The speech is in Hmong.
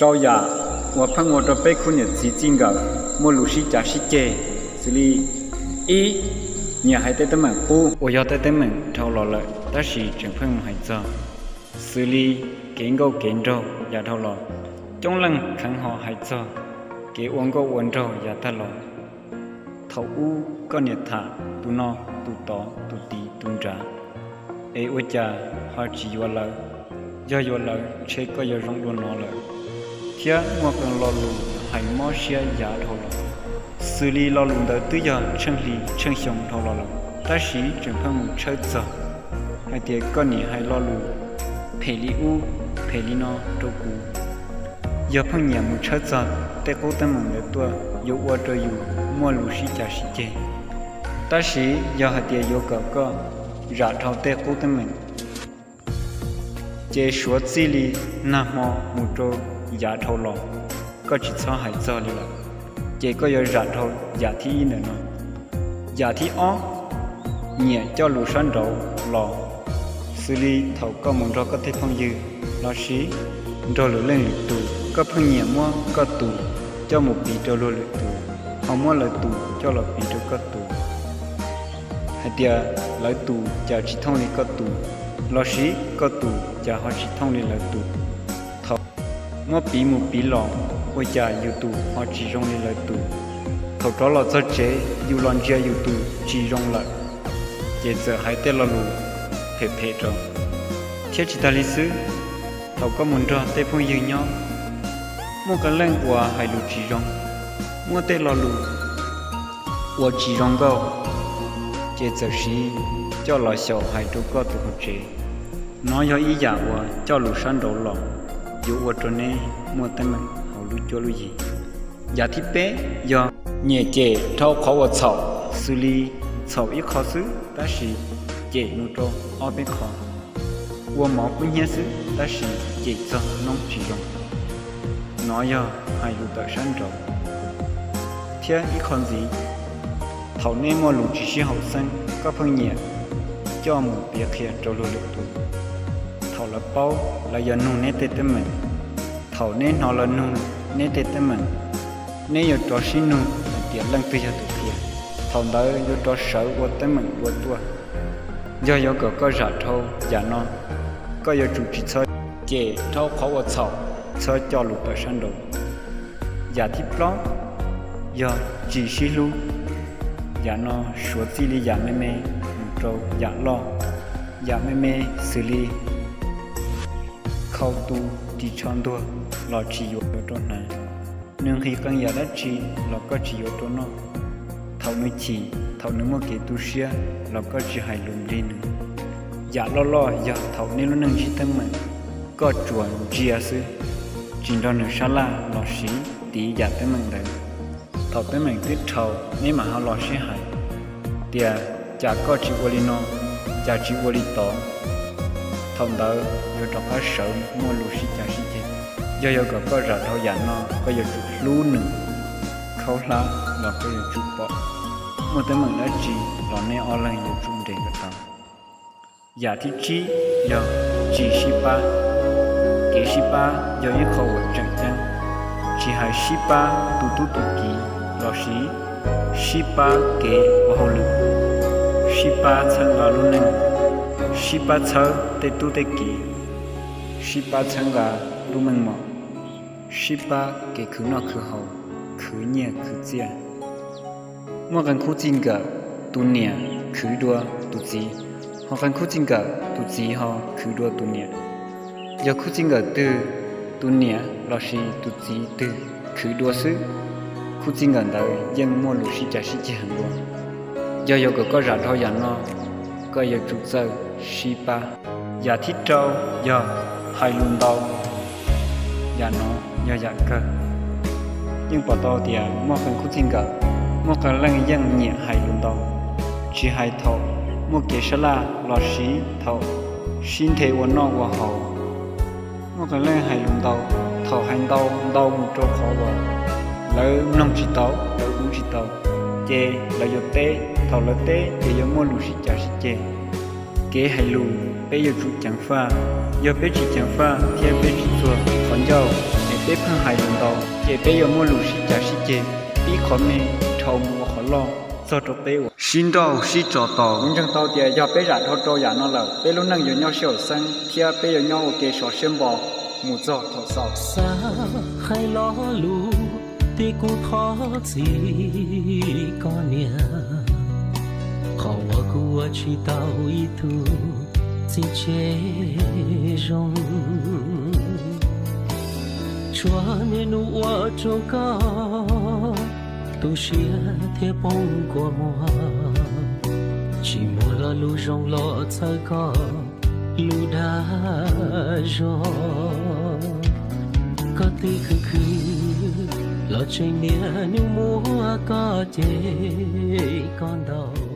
Rau yam uas pheej ua rau peb khub niam txiv txij nkawm muaj lus sib cav sib ceg, xws li ib, nyiam hais tej teeb meem qub uas yog tej teeb meem dhau los lawm tab sis tseem pheej mus hais txog, xws li kev nkauj kev nraug yav dhau los. Coob leej kheev ho hais txog kev ua nkauj ua nraug yav tag los. Thaum ub koj niam tham tus no tus tod tus tid tus nrad, es ua cas ho tsis yuav lawv? Yog yuav lawv ntshe koj yuav zoo dua no lawm. Thiab muaj qee lo lus hais mob siab yav dhau los, xws li lo lus ntawd twb yog tsheej hli tsheej xyoo dhau los lawm, tab sis tseem pheej mus tshawb txog hais tias koj niam hais lo lus phem li ub phem li no rau kuv. Yog pheej nyiam mus tshawb txog tej qub teeb meem ntawd tuaj yuav ua rau yus muaj lus sib cav sib ceg. Tab sis yog hais tias yuav kom koj zam dhau tej qub teeb meem, ces suav txij li nag hmo mus rau yav dhau los, koj tsis txhob hais txog li lawm, ces koj yuav zam dhau yam thib ib ntawm no. Yam thib ob, nyiam coj lus sab nraud los, xws li thaum koj mus nrog koj tej phooj ywg lossis nrog lwm leej lwm tus, koj pheej nyiam muab koj tus coj mus piv rau luag lwm tus, ho muab lawv tus coj los piv rau koj tus, hais tias lawv tus cas tsis thooj li koj tus, lossis koj tus cas ho tsis thooj li lawv tus. Thaum muab piv mus piv los, ua cas yus tus ho tsis zoo li lawv tus. Thaum rov los txog tsev yus los ntsia yus tus tsis zoo lawm, ces txawm hais tej lo lus phem phem rau. Thiab tsis tas li xwb, thaum koj mus nrog tej phooj ywg nyob, muaj qee leej uas hais lus tsis zoo, muab tej lo lus uas tsis zoo nkauj, ces txawm siv coj los xyaum hais rau koj tus hauv tsev. Nov yog ib yam uas coj lus sab nraud los yuav ua rau neb muaj teeb meem hauv lub cuab lub yig. Yam thib peb yog nyiam cem dhau qhov uas txhaum, xws li txhaum ib qho xwb tab sis cem mus rau ob peb qho, ua mov kub hnyiab xwb tab sis cem txog noob tsis zoo. Nov yog hais lus tawm sab nraud. Thiab ib qho ntxiv, thaum neb muaj lus tsis sib haum xeeb, koj pheej nyiam coj mus piav qhia rau luag lwm tus. Thaum lawv paub, lawv yuav nug neb tej teeb meem. Thaum neb hnov lawv nug neb tej teeb meem, neb yuav rov sib nug hais tias leej twg yog tus qhia. Thaum ntawd yuav rov sawv ua teeb meem dua tuaj. Yog yuav kom koj zam dhau yam no, koj yuav tsum tsis txhob cem dhau qhov uas txhaum, txhob coj lus tawm sab nraud. Yam thib plaub yog tsis sib hlub. Yam no suav txij li yam me me mus rau yam loj. Yam me me xws li khau tu ris tsho ntuag los tsis yuav rau hnav. Nws nqhis qee yam dab tsi los koj tsis yuav rau noj. Thaum nws chim, thaum nws muaj kev tu siab los koj tsis hais lus nqi nws. Yam loj loj yog thaum neb lub neej ntsib teeb meem, koj tsuas ntsia xwb, tsis nrog nws sab laj los sis tiv yam teeb meem ntawd. Thaum teeb meem twb dhau, neb mam ho los sib hais tias cas koj tsis ua li no, cas tsis ua li tod. Thaum ntawd yuav rov qab sawv muaj lus sib cav sib ceg. Yog yuav kom koj zam dhau yam no, koj yuav tsum hlub nws, khaub hlab los koj yuav tsum pom. Muaj teeb meem dab tsi los neb ob leeg yuav tsum nres kom tau. Yam thib tsib yog tsis sib pab. Kev sib pab yog ib qho uas tseem ceeb, tsis hais sib pab tus tub tus kiv los sis sib pab kev ua hauj lwm, sib pab txhawb nqa lub neej, sib pab txhawb tej tub tej kiv, sib pab txhawb nqa lub meej mom, sib pab kev khwv noj khwv haus, khwv nyiaj khwv txiaj. Muaj qee khub txij nkawm tus niam khwv dua tus txiv, ho qee khub txij nkawm tus txiv ho khwv dua tus niam. Yog khub txij nkawm twg tus niam los sis tus txiv twg khwv dua xwb, khub txij nkawm ntawd yeej muaj lus sib cav sib ceg heev dua. Yog yuav kom koj zam dhau yam no, koj yuav tsum txawj sib pab. Yam thib rau yog hais lus ntau. Yam no yog yam kawg. Yeej pom tau tias muaj qee khub txij nkawm, muaj qee leej yeej nyiam hais lus ntau, tsis hais thaum muaj kev sab laj los sis thaum sib nthe ua noj ua haus. Muaj qee leej hais lus ntau, thaum hais ntau ntau mus rau qhov uas lawv mloog tsis tau, lawv ua tsis tau, ces lawv yuav teb. Thaum lawv teb ces yuav muaj lus sib cav sib ceg. Kev hais lus peb yuav tsum ceev faj. Yog peb tsis ceev faj thiab peb tsis txuag qhov ncauj, ces Peb pheej hais lus ntau, ces peb yuav muaj lus sib cav sib ceg, pib qhov me dhau mus ua qhov loj, txog rau peb uas sib nrauj sib tso tos. Kuv ntseeg tau tias yog peb zam dhau rau yam no lawm, peb lub neej yuav nyob sib haum xeeb thiab peb yuav nyob ua ke sov siab npo mus txog thaum xaus. Xav hais lo lus, tiam kuv thov txim koj niam, qhov uas kuv ua tsis tau ib tug txiv tsev zoo. Tshuav niaj hnub ua rau koj tu siab thiab poob kua muag, tsis muaj lo lus zoo los txhawb koj lub dag zog. Koj twb khwv khwv los tseem niaj hnub muab koj cem koj ntau.